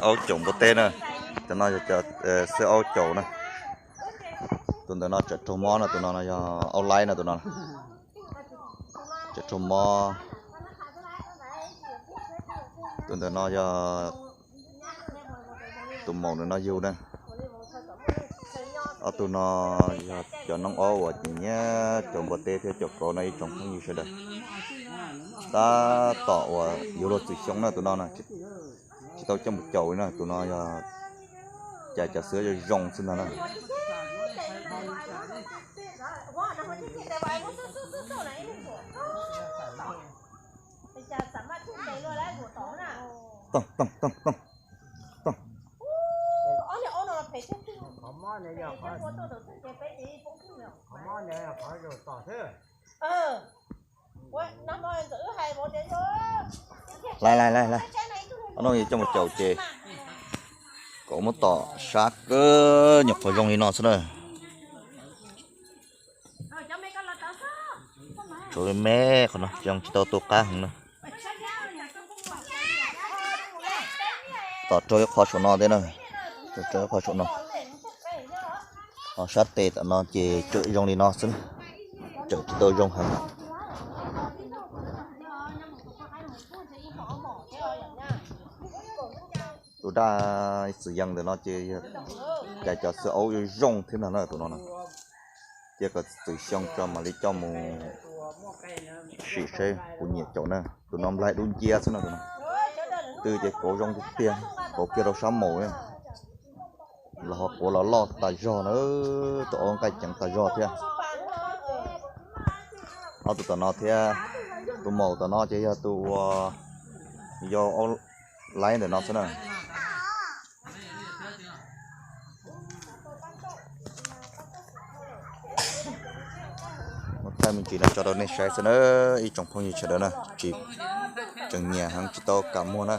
Aub caum npua teb na, cov no yog cov xwb aub caum na. Tus ntawm no tsam raug mob no, tus no yog aub laib no, tus no tsam raug mob. Tus ntawm no yog tus maum ntawm no yug na. Ob tug no yog cov noob aub uas nyiam caum npua teb thiab caum kauv no ib tsoom phooj ywg sawv daws. Tab tom uas yuav luag txwm xyoo na, tus no tsis tau coj mus caum li na, tus no yog cas cov xwb zoo zoo xwb ntag na. Laiv laiv laiv, ob no yuav coj mus caum ces kom muab tom sab kawg, nyuam qhuav zoo li no xwb na. Tshuav me qhov no, tsis tau tu qab heev na. Tom rau ib qho saum no thiab na, tom rau ib qho saum no. Ho sab tes tom no ces tsawm zoo li no xwb, tsawm tsis tau zoo heev. Tus daj txwm yees ntawm no ces cas cov xwb aub zoo thiab ntag na tus no na. Cia kom txwm xyoo tso mam li coj mus sim seb puas nyiam caum na. Tus no nplaig dub nciab xwb no, tus no twb ces kauv zoo tiag tiag, kauv kiag rau sab maum. Los ho quav los loj tas zog na, tus aub nqaij ceev tas zog thiab. Ob tug tom no thiab, tus maum tom no ces yog tus uas yau laib ntawm no xwb na. Muab thaij me ntsis no tso rau nej saib xwb na, ib tsoom phooj ywg sawv daws na, tsis tseem nyiam heev tsis tau kam muag na.